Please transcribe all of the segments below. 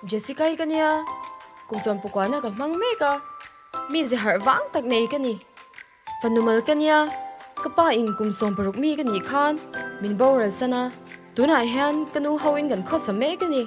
Jessica-i ka nia, kum chuan pukuana ka hmang mek a, mi ze harh vang tak nei ka ni. Fanu mal ka nia, ka pa in kum 16 mi ka nih khan min boral san a, tunah hian ka nu ho in kan khawsa mek a ni.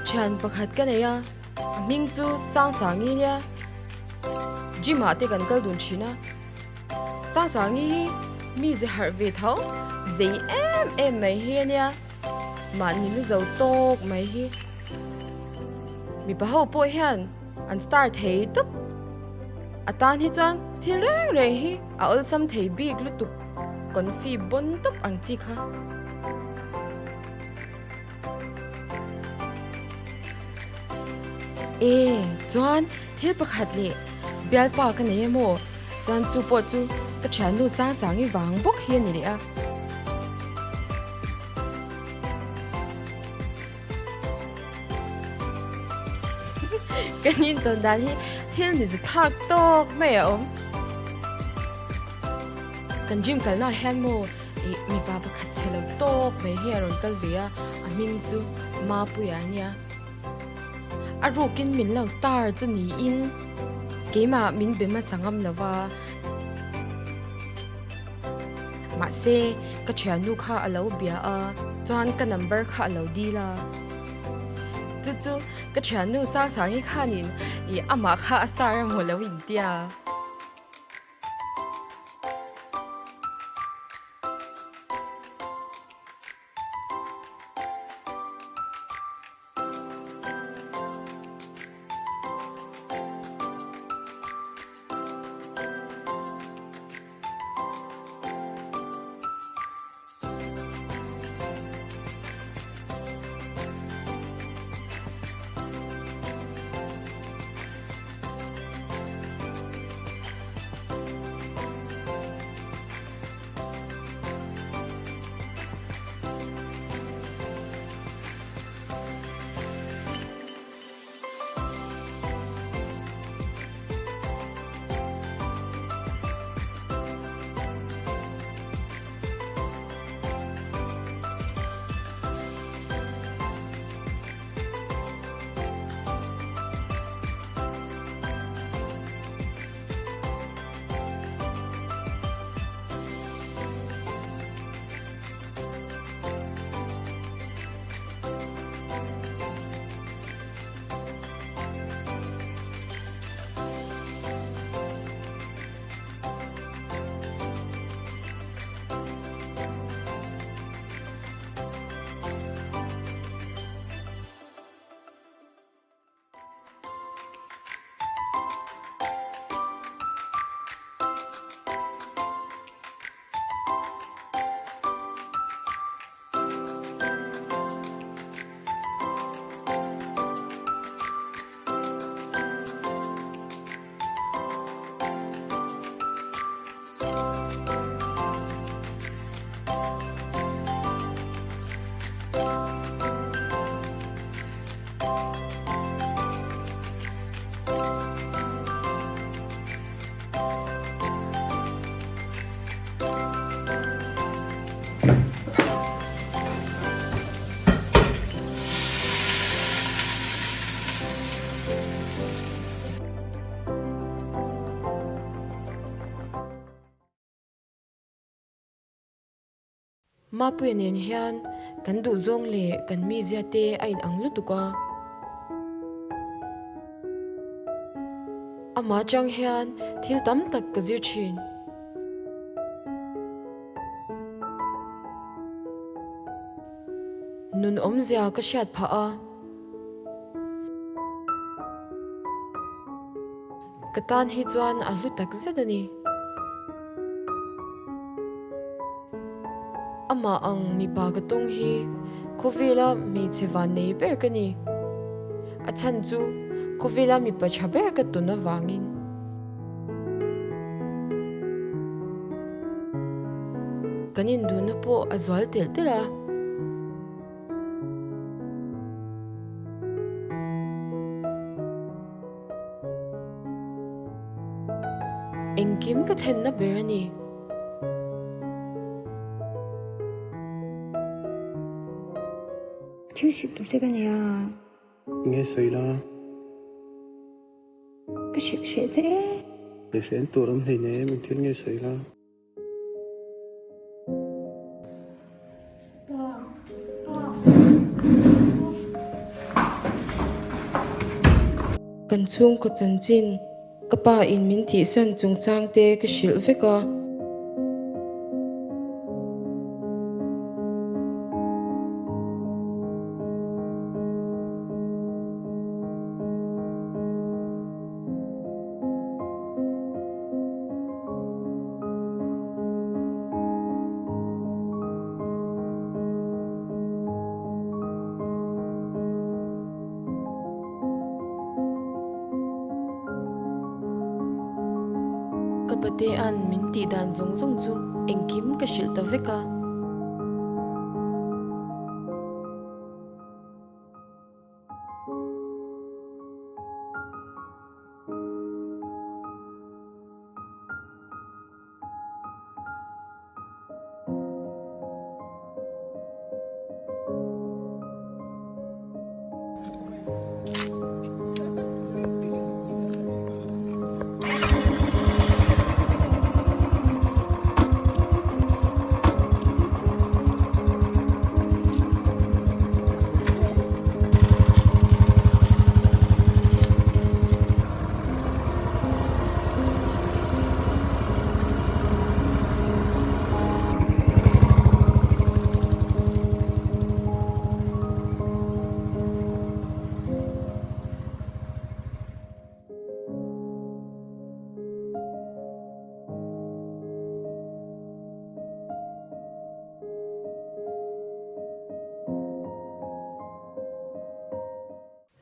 Thian pakhat ka nei a, a hming chu Sangsangi nia. Gym ah te kan kal dun thin a. Sangsangi hi mi ze harh ve tho, zei em em mai hi a nia. Mahni lu zo tawk mai hi. Mipa ho pawh hian an star thei tawp. A tan hi chuan thil reng reng hi a awlsam thei bik lutuk confi bawn tawp ang chi kha. E chuan thil pakhat leh bialpa ka nei emaw chuan chu pawh chu ka thiannu Sangsangi vang bawk hi a ni leh a. Kan intawn dan hi thil ni zu thlak tawk mai a awm. Kan gym kalnaah hian maw ih mipa pakhat chhe lo tawk mai hi a rawn kal ve a, a hming chu Mapuia a nia. A rukin min lo star chu niin keimah min be hmasa ngam lo va. Mahse ka thiannu kha a lo bia a, chuan ka number kha a lo dil a. Chu chu ka thiannu Sangsangi khanin ih amah kha a star emaw lo intia. Mapuia nen hian Kan duhzawng leh kan mizia te a inang lutuk a. Amah atang hian thil tam tak ka zir thin. Nun awmzia ka hriat phah a. Ka tan hi chuan a hlu tak zet a ni. Amah ang mipa ka tawng hi khawvela hmeichhe van nei ber ka ni. A chhan chu khawvela mipa tha ber ka tawn avangin. Kan induhna pawh a zual telh telh a. Engkim ka thlenna ber a ni. Thil hrilh tur che ka nei a. Nge sawi la? Ka hrilh hreh che e. Ka hriat tur awm hleinem, engthil nge sawi la? Kan chhungkaw chanchin ka pa in min thihsan chungchang te ka hrilh vek a. Ka patea'n min tih dan zawng zawng chu engkim ka hrilh ta vek a.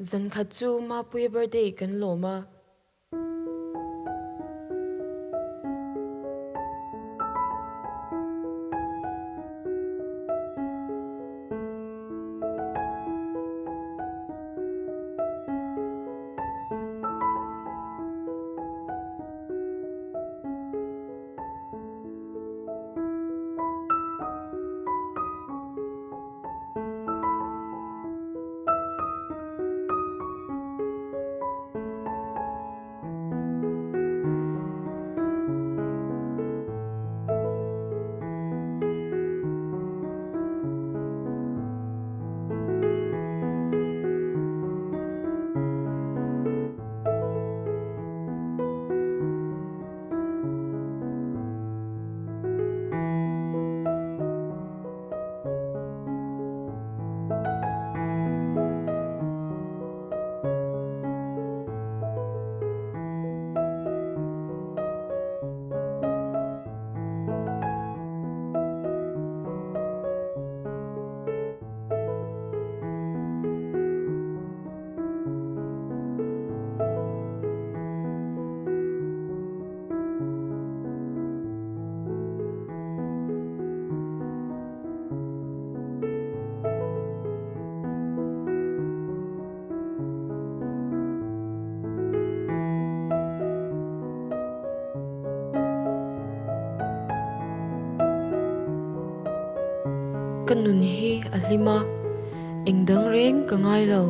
Zan khat chu Mapuia birthday kan lawm a. Ka nun hi a hlim a, eng dang reng ka ngai lo.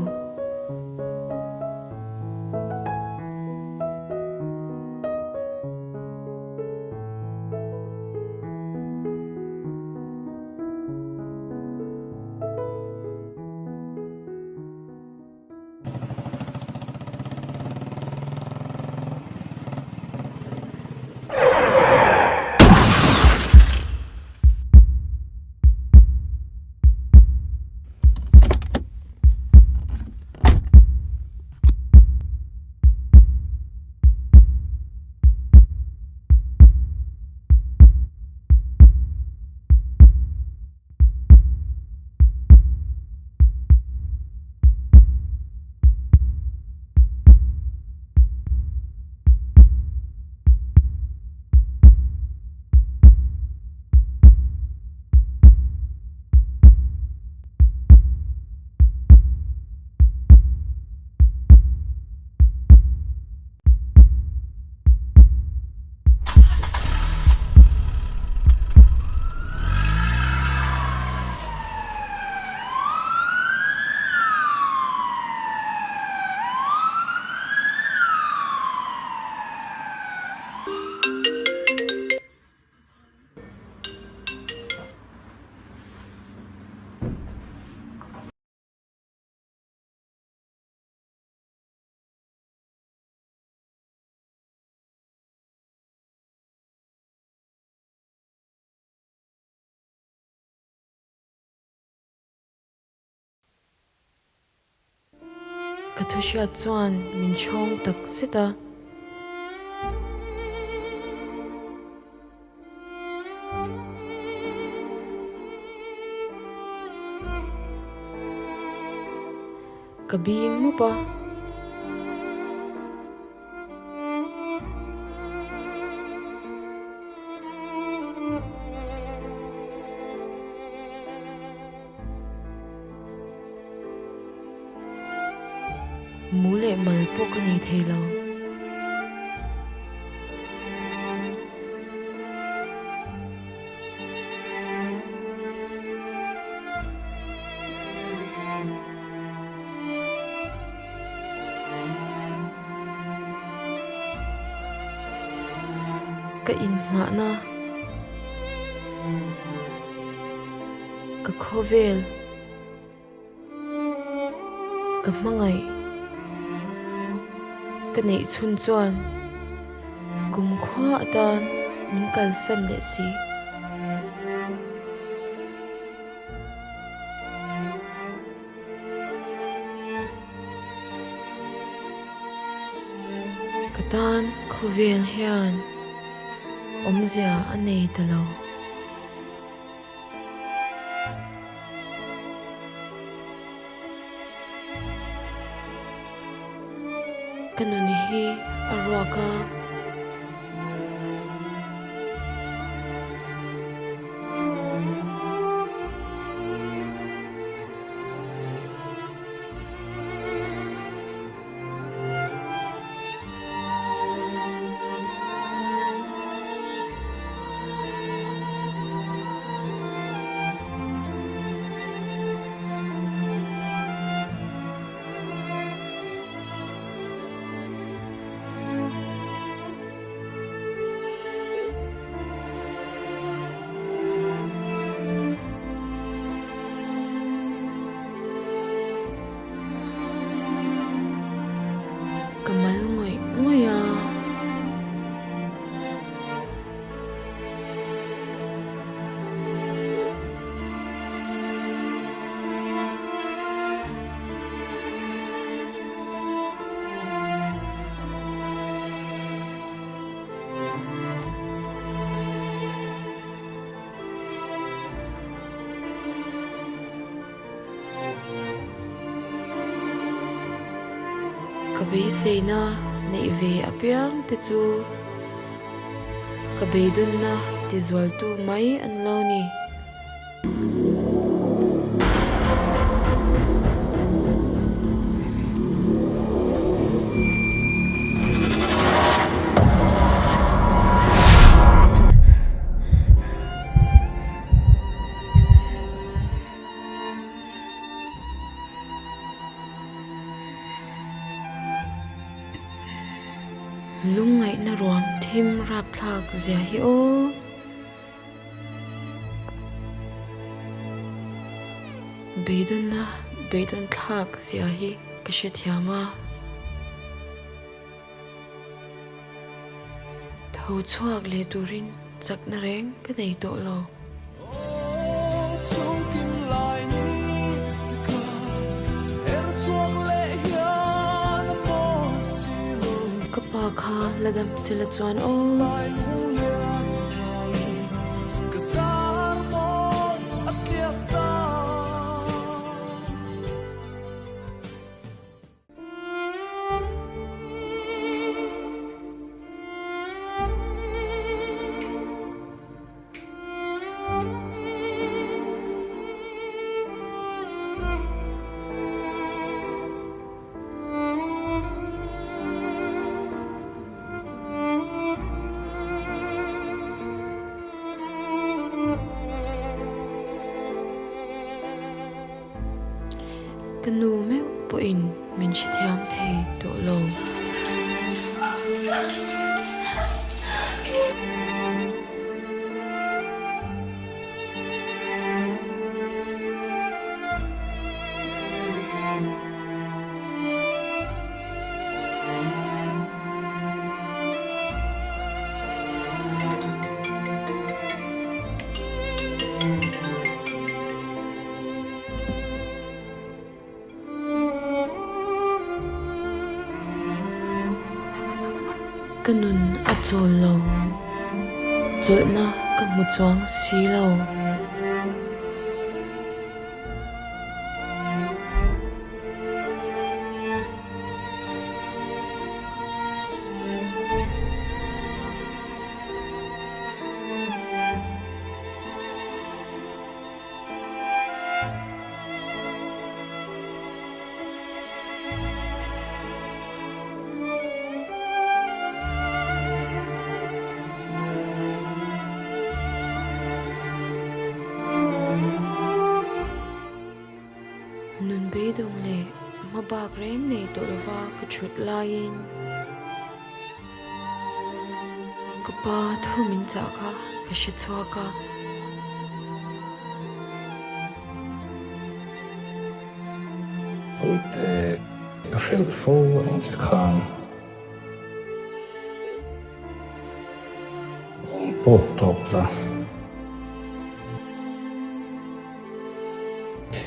Ka thu hriat chuan min chhawng tak zet a. Ka bing mup a. Mu leh mal pawh ka nei thei lo. Ka inhmahna ka khawvel ka hmangaih ka neih chhun chuan kumkhua atan min kalsan leh si. Ka tan khawvel hian awmzia a nei ta lo. Ka nun hi a ruak a. Ka mal ngawih ngawih a. Ka beiseina neih ve apiang te chu ka beidawnna tizualtu mai an lo ni. Lungngaihna ruam thim rapthlak zia hi aw. Beidawnna beidawn thlak zia hi ka hrethiam a. Tho chhuak leh turin chakna reng ka nei tawh lo. Ka pa kha la dam sela chuan aw. Ka nu meuh pawhin min hrethiam thei tawh lo. Ka nun a chawl lo, chawlhna ka hmu chuang si lo. Nun beidawng leh hmabak reng nei tawh lova ka thut laiin ka pa thu min chah kha ka hre chhuak a. Puite, ka hrilh fo ang che khan. Awm pawh tawp la.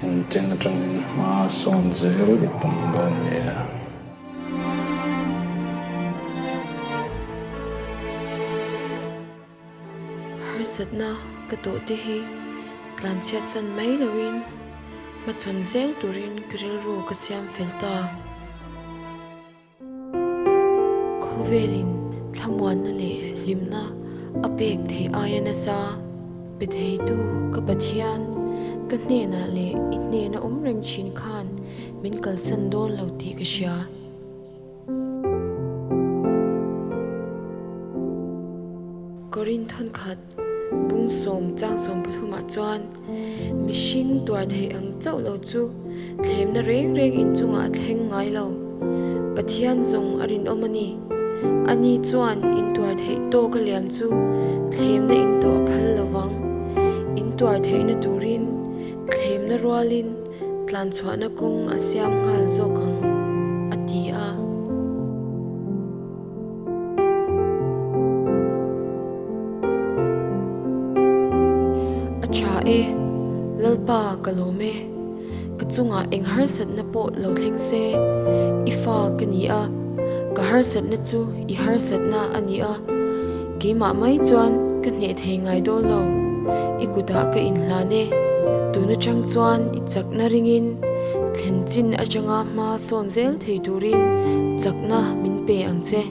Thinten atangin hma sawn zel i tum dawn nia. Harsatna ka tawh te hi tlanchhiat san mai loin hmachhawn zel turin ka rilru ka siam fel ta. Khawvelin thlamuanna leh hlimna a pek theih aia nasa pe theitu ka Pathian, ka hnenah leh i hnena awm reng thin khan min kalsan dawn lo tih ka hria. Korinthon khat bung 10 chang 13 ah chuan mihring tuar theih ang chauh lo chu thlemna reng reng inchungah a thleng ngai lo. Pathian zawng a rinawm a ni. Ani chuan intuar theih tawk a liam chu thlemna intuah phal lo vang. Intuar theihna turin thlemna rualin Tlanchhuahna kawng a siam nghal zawk ang, a ti a. A tha e, Lalpa ka lawm e. Ka chungah eng harsatna pawh lo thleng se, i fa ka ni a, ka harsatna chu i harsatna a ni a, keimah mai chuan ka hneh thei ngai dawn lo, i kutah ka inhlan e. Tun atang chuan i chakna ringin thlen chin atanga hma sawn zel thei turin chakna min pe ang che.